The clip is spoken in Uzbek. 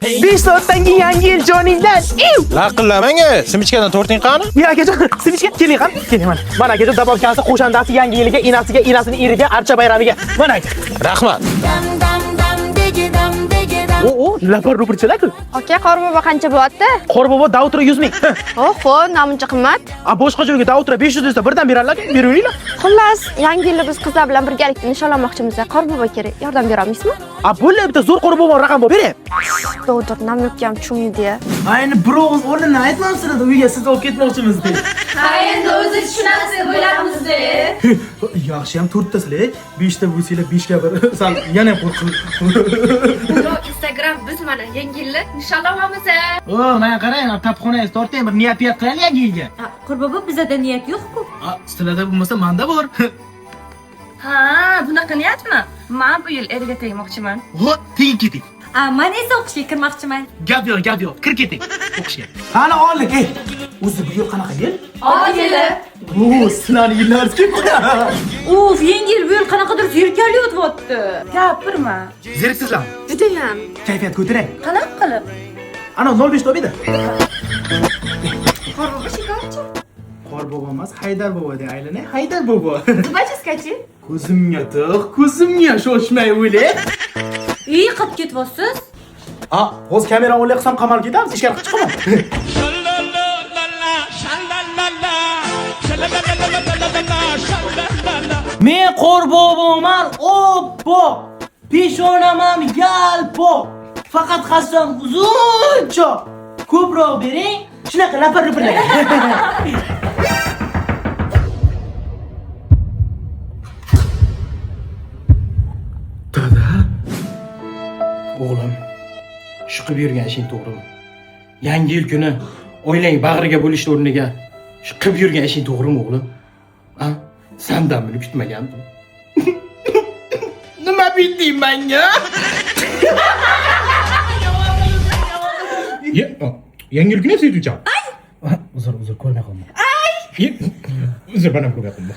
5 soatdan keyin yangi yil joningdan. Laqillamang, simichkadan torting qani? Ya akajon, simichka keling qani, keling mana. Mana akajon dabobkasi qo'shandasi yangi yiliga, inasiga, inasini eriga, archa bayramiga. Mana aka. Rahmat. O, lapar rupurchalar-ku. Aka, Qorbobo qancha bo'lyapti? Qorbobo davtra 100 ming. Oho, namuncha qimmat. A boshqa joyga davtra 500 desa birdan beradilar, beraveringlar. Xullas, yangi yilni biz qizlar bilan birgalikda nishonlamoqchimiz. Qorbobo kerak. Yordam bera olmaysizmi? A bo'ldi, bitta zo'r qorbobo raqam bor, bering. Dovdir, namyoqqa ham tushunmaydi. Ayni bir og'iz o'rnini aytmamsizlar, uyga sizni olib ketmoqchimiz deb. Ha, endi o'zi tushunasiz, o'ylabmiz-da. Yaxshi ham to'rttasizlar, 5 ta bo'lsanglar 5 ga 1. Sal yana ham qo'rqib. Yo'q, Instagram biz mana yangi yilni nishonlamamiz. O, mana qarang, tapxonangiz torting, bir niyat piyat qilaylik yangi yilga. Qorbobo, bizada niyat yo'q-ku. A, sizlarda bo'lmasa menda bor. Ha, bunaqa niyatmi? Men bu yil erga tegmoqchiman. Ho, tegib keting. A, men esa o'qishga kirmoqchiman. Gap yo'q, gap yo'q. Kir keting. O'qishga. Qani oldik, ey. O'zi bu yil qanaqa yil? Ot yili. O, sizlarni yillaringiz kelibdi. Uf, yangi yil bu yil qanaqadir zerikarli o'tyapti. Gapirma. Zeriksizlarmi? Judayam. Kayfiyat ko'taray. Qanaqa qilib? Ana 05 topiydi. Qorbobo shekarchi. Qorbobo emas, Haydar bobo de aylanay. Haydar bobo. Zubachkachi. Ko'zimga tiq, ko'zimga shoshmay o'ylay. Ey, qat ketyapsiz? A, hozir kamerani o'nlay qilsam qamalib ketamiz, ichkari chiqaman. Men qorboboman oppoq, peshonam ham yalpoq. Faqat hassam uzunchoq. Ko'proq bering, shunaqa lapar lupurlar. Dada. O'g'lim, shu qilib yurgan ishing to'g'rimi? Yangi yil kuni oilang bag'riga bo'lish o'rniga shu qilib yurgan ishing to'g'rimi, o'g'lim? A? Sandan buni kutmagandim. Nima bilding menga? Yangi yil kuni sevduvcham. Uzr, uzr, ko'rmay qoldim. Uzr, men ham ko'rmay qoldim.